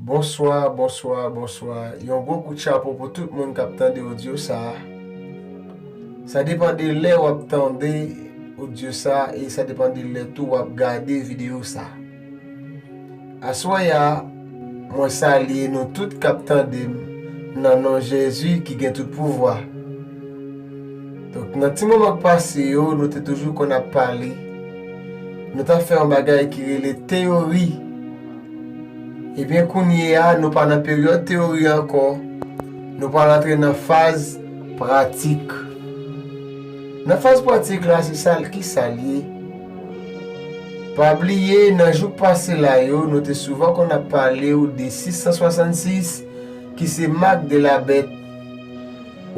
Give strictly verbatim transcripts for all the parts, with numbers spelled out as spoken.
Bonswa, bonswa, bonswa. Yon gwo kout chapo pou tout moun k ap tande odyo sa a. Sa depann de lè w ap tande odyo sa a e sa depann de lè tou w ap gade videyo sa a. Aswè a, mwen salye nou tout k ap tande m nan non Jezi ki gen tout pouvwa. Donk, nan ti moman k pase yo, nou te toujou konn ap pale. Nou t ap fè yon bagay ki rele teyori. Ebyen, kounye a, nou pa nan peryòd teyori ankò. Nou pral antre nan faz pratik. Nan faz pratik la, se sa l, ki sa l ye? Pa bliye, nan jou k pase la yo, nou te souvan konn ap pale w de sis san swasannsis, ki se mak de la bèt.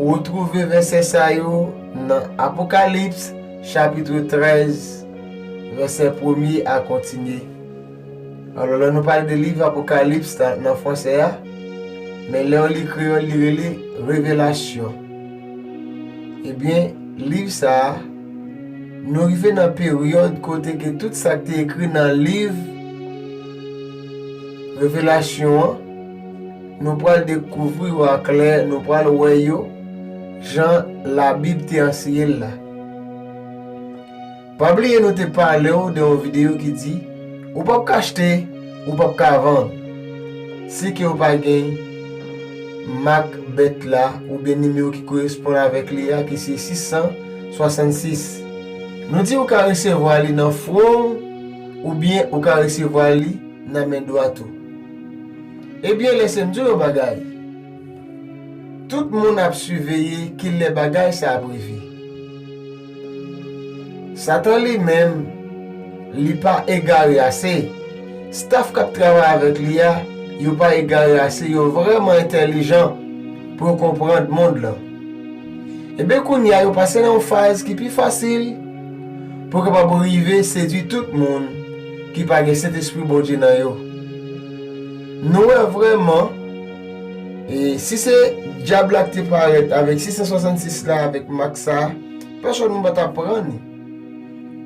Ou retwouve vèsè sa yo nan Apokalips, chapit trèz, vèsè premye a kontinye. Alò, lè nou pale de liv Apokalips la, nan franse a, men lè w li kreyòl, li rele Revelasyon. Ebyen, liv sa a, nou rive nan peryòd kote ke tout sa k te ekri nan liv Revelasyon an, nou pral dekouvri yo aklè, nou pral wè yo jan Labib te anseye l la. Pa bliye nou te pale w de yon videyo ki di, ou p ap ka achte, ou p ap ka vann, si ke w pa gen mak bèt la oubyen nimewo ki koresponn avèk li a, ki se sis san swasannsis. Nou di ou ka resevwa li nan fwon w oubyen ou ka resevwa li nan men dwat ou. Ebyen, lèse m di w yon bagay. Tout moun ap siveye kilè bagay sa ap rive. Satan li menm, li pa egare ase. Staf k ap travay avèk li a, yo pa egare ase, yo vrèman entèlijan pou yo konprann mond lan. Ebyen, kounye a, yo pase nan yon faz ki pi fasil pou yo kapab rive sedui tout moun ki pa gen Sentespri Bondye nan yo. Nou wè vrèman, e si se dyab la ki te parèt avèk sis san swasannsis la, avèk mak sa, pèsonn moun pa t ap pran li.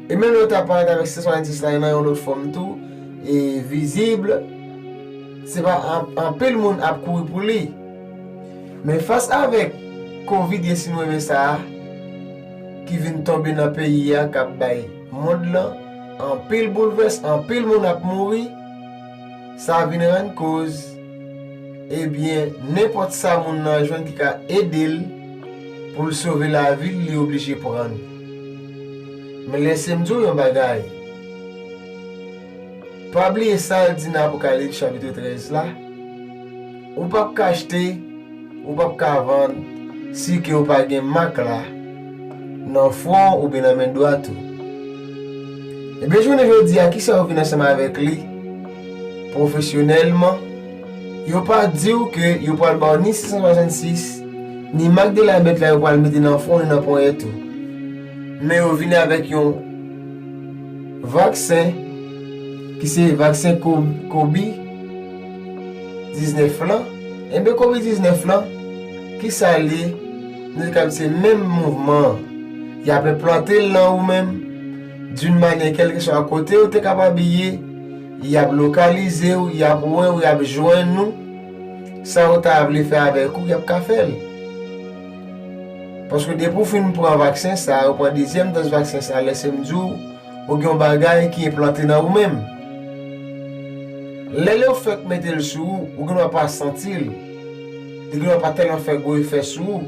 E menm lè yo ta parèt avèk sis san swasannsis la nan yon lòt fòm tou, e vizib, se pa an-, anpil moun ap kouri pou li. Men fas avèk kovid ye si nou renmen sa a, ki vin tonbe nan peyi a, k ap bay mond lan anpil boulvès, anpil moun ap mouri, sa vin rann koz, ebyen, nenpòt sa moun nan jwenn ki ka ede l pou l sove lavi l, li oblije pran l. Men lèse m di w yon bagay. Pa bliye sa l di nan Apokalips chapit trèz la, ou p ap ka achte, ou p ap ka vann si ke w pa gen mak la nan fwon w oubyen nan men dwat ou. Ebyen, jounen jodi a, kisa yo vin ansanm avèk li pwofesyonèlman? Yo pa di w ke yo pral ba w ni sis san swasannsis, ni mak de la bèt la yo pral mete nan fwon w, ni nan ponyèt ou. Men yo vini avèk yon vaksen ki se vaksen ko-, kobi diznèf lan. Ebyen, kobi diznèf lan, kisa l ye? Nou te ka di se menm mouvman an. Y ap enplante l nan ou menm, d'une manière, kèlkeswa kote ou te kapab ye, y ap lokalize w, y ap wè w, y ap jwenn ou. Sa yo ta vle fè avèk ou, y ap ka fè l. Paske depi w fin pran vaksen sa, ou pran dezyèm dòz vaksen sa, lèse m di w, ou gen yon bagay ki enplante nan ou menm. Lè yo fèk mete l sou ou, ou gen dwa pa santi l. Li gen dwa pa tèlman fè gwo efè sou ou.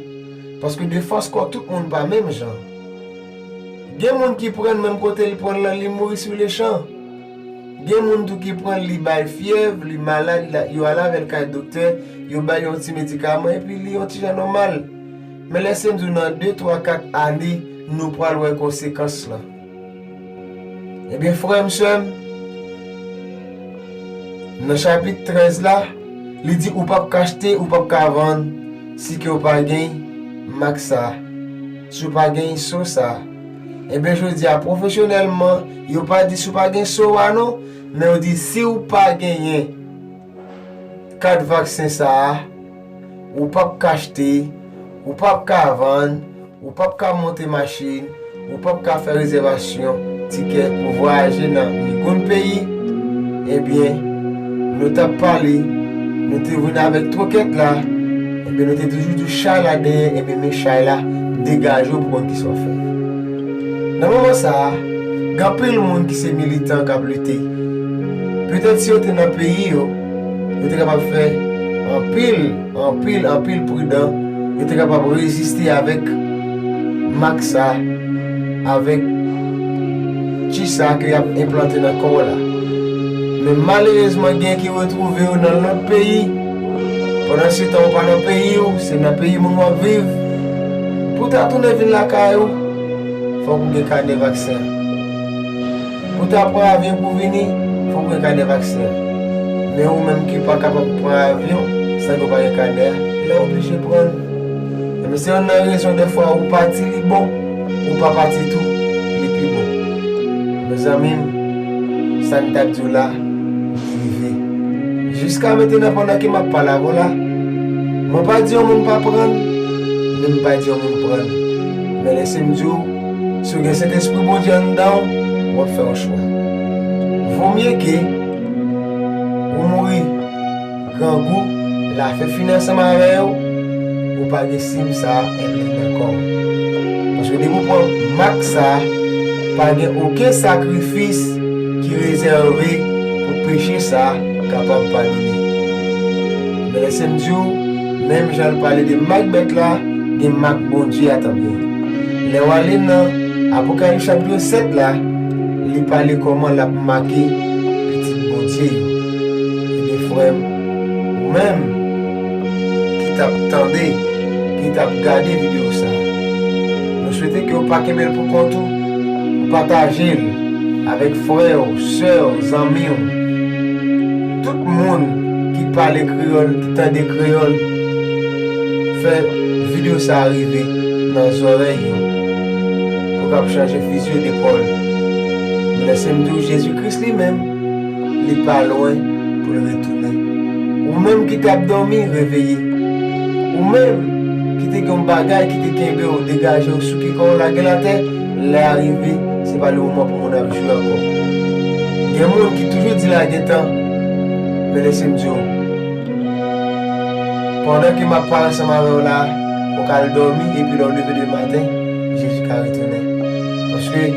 Paske defans kò tout moun pa menm jan. Gen moun ki pran l menm kote li pran l lan, li mouri sou lechan. Gen moun tou ki pran l, li bay fyèv, li malad, la, yo al avè l kay doktè, yo bay yon ti medikaman, epi li yon ti jan nòmal. Men lèse m di w, nan de, twa, kat ane, nou pral wè konsekans lan. Ebyen, frè m, sè m, nan chapit trèz la, li di ou p ap ka achte, ou p ap ka vann, si ke w pa gen mak sa, si w pa gen so sa. Ebyen, jodi a, pwofesyonèlman, yo pa di si w pa gen so a non, men yo di si w pa genyen kat vaksen sa a, ou p ap ka achte, ou p ap ka vann, ou p ap ka monte machin, ou p ap ka fè rezèvasyon tikè pou vwayaje nan migoun peyi, ebyen, nou t ap pale Nou te vin avèk twokèt la, ebyen nou te toujou di chay la dèyè, ebyen men chay la, degaje w pou konn kisa w fè. Nan moman sa a, gen anpil moun ki se militan k ap lite. Petèt si yo te nan peyi yo, yo te kapab fè anpil, anpil, anpil pridan, yo te kapab reziste avèk mak sa, avèk chip sa ke y ap enplante nan kò w la. Men malerezman, gen ki retwouve yo nan lòt peyi. Pandan se tan ou pa nan peyi w, se nan peyi moun w ap viv. Pou w ta tounen vin lakay ou, fòk ou gen kanè vaksen. Pou w ta pran avyon pou vini, fòk ou gen kanè vaksen. Men ou menm ki pa kapab pran avyon, san ke w pa gen kanè a, la w oblije pran l. Ebyen, se youn nan rezon dèfwa ou pati li bon, ou pa pati tou, li pi bon. Mezanmi m, sa m t ap di w la, li rive. Jiska mentnan, pandan ke m ap pale avè w la, mwen pa di yon moun pa pran l, men m pa di yon moun pran l. Men lèse m di w, si w gen Sentespri Bondye anndan w, w ap fè yon chwa. Vomye ke ou mouri grangou, lafen fini ansanm avè w, ou pa gen sim sa a enplante nan kò w. Paske depi w pran mak sa a, pa gen okenn sakrifis ki rezève pou peche sa a kapab padone. Men lèse m di w, menm jan l pale de mak bèt la, gen mak Bondye a tanpri. Lè w ale nan Apokalips chapit sèt la, li pale kòman l ap make pitit Bondye yo. Ebyen, frè m, ou menm ki t ap tande, ki t ap gade videyo sa a, nou swete ke w pa kenbe l pou kont ou, ou pataje l avèk frè w, sè w, zanmi w. Tout moun ki pale kreyòl, ki tande kreyòl, fè videyo sa a rive nan zòrèy yo, pou k ap chanje fizi yo de pòl. Men lèse m di w, Jezi Kris li menm, li pa lwen pou l retounen. Ou menm ki t ap dòmi, reveye. Ou menm ki te gen yon bagay ki te kenbe w, degaje w, souke kò w, lage l atè, lè a rive, se pa le moman pou moun ap jwe ankò. Gen moun ki toujou di l a gen tan, men lèse m di w, pandan ke m ap pale ansanm avè w la, ou ka al dòmi, epi lè w leve demen maten, Jezi ka retounen. Paske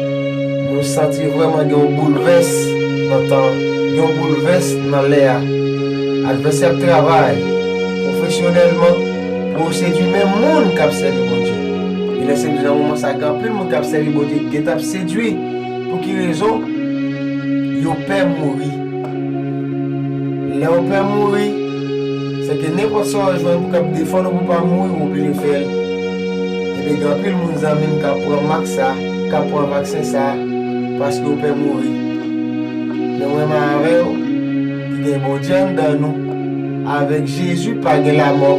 nou santi vrèman gen yon boulvès nan tan, gen yon boulvès nan lè a. Advèsè ap travay pwofesyonèlman pou yo sedui menm moun k ap sèvi Bondye. E lèse m di w nan moman sa, gen anpil moun k ap sèvi Bondye ki gentan ap sedui. Pou ki rezon? Yo pè mouri. Lè w pè mouri, se ke nenpòt sa w jwenn pou k ap defann ou pou w pa mouri, ou oblije fè l. Ebyen, gen anpil moun, zanmi m, k ap pran mak sa, k ap pran vaksen sa, paske yo pè mouri. Men mwen menm avè w, ki gen Bondye anndan nou, avèk Jezi pa gen lamò.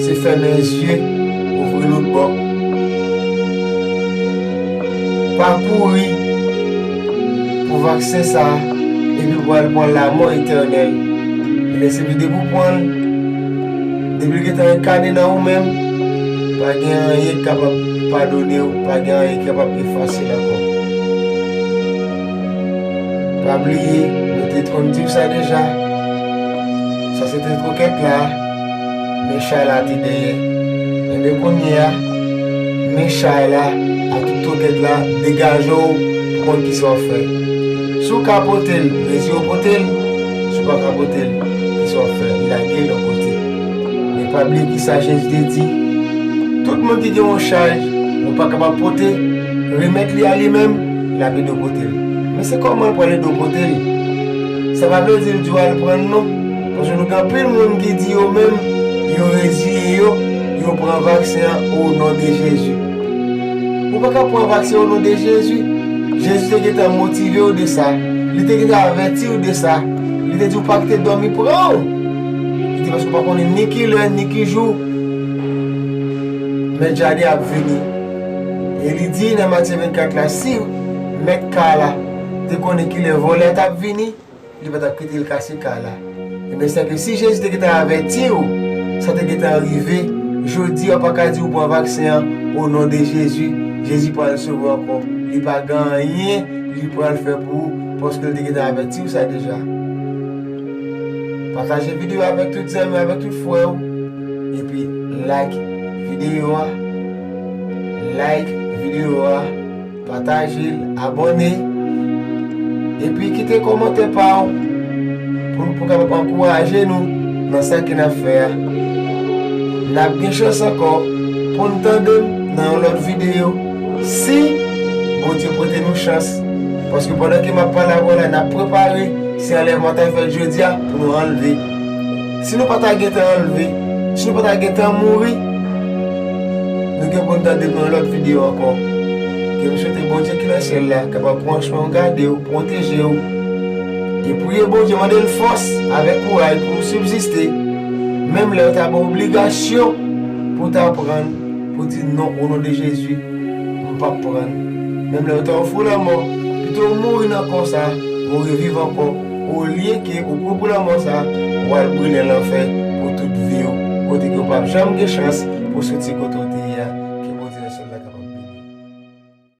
Se fèmen zye, ouvri lòt bò. Pa kouri pou vaksen sa a, epi pou al pran lamò etènèl. Ebyen, se depi w pran l, depi l gentan enkane nan ou menm, pa gen anyen ki kapab padone w, pa gen anyen ki kapab efase l ankò. Pa bliye, nou te konn di w sa deja. Sa se te twokèt la, men chay la te dèyè. Ebyen kounye a, men chay la ak tout twokèt la, degaje w pou konn kisa w ap fè. Si w ka pote l, retire w pote l. Si w pa ka pote l, kisa w ap fè? Lage l yon kote. Men pa bliye kisa Jezi te di, tout moun ki gen yon chaj ou pa kapab pote, remèt li a li menm, l ap ede w pote l. Men se kòman l pral ede w pote l? Sa pa vle di l di w al pran l non. Paske nou gen anpil moun ki di yo menm, yo reziye yo, yo pran vaksen an o non de Jezi. Ou pa ka pran vaksen o non de Jezi. Jezi te gentan motive w de sa. Li te gentan avèti w de sa. Li te di w pa kite dòmi pran w. Li di paske w pa konnen ni ki lè, ni ki jou Mèt jaden ap vini. E li di nan Matye vennkat la, si mèt kay la te konnen ki lè vòlè t ap vini, li pa t ap kite l kase kay la. Ebyen, sèke si Jezi te gentan avèti w, sa te gentan rive, jodi a w pa ka di w pran vaksen an o non de Jezi, Jezi pral sove w ankò. Li pa gen anyen li pral fè pou ou, paske l te gentan avèti w sa deja. Pataje videyo avèk tout zanmi, avèk tout frè w. Epi like videyo a. Like videyo a. Pataje l, abòne. Epi kite kòmantè pa w pou, pou kapab ankouraje nou nan sa ke n ap fè a. N ap gen chans ankò pou n tande m nan yon lòt videyo. Si Bondye prete nou chans, paske pandan ke m ap pale avè w la, n ap prepare si anlèvman ta fèt jodi a pou nou anleve. Si nou pa ta gentan anleve, si nou pa ta gentan mouri, nou gen pou n tande m nan yon lòt videyo ankò. Ke m swete Bondye ki nan syèl la kapab pran swen w, gade w, pwoteje w. E priye Bondye, mande l fòs avèk kouraj pou w sibziste, menm lè yo ta ba w obligasyon pou w ta pran, pou w di non, o non de Jezi, m p ap pran. Menm lè yo ta ofri w lanmò, pito w mouri nan kò sa, ou reviv ankò, olye ke ou kouri pou lanmò sa, ou al brile lanfè pou tout vi w, kote ke w p ap janm gen chans pou w soti kote w te ye a.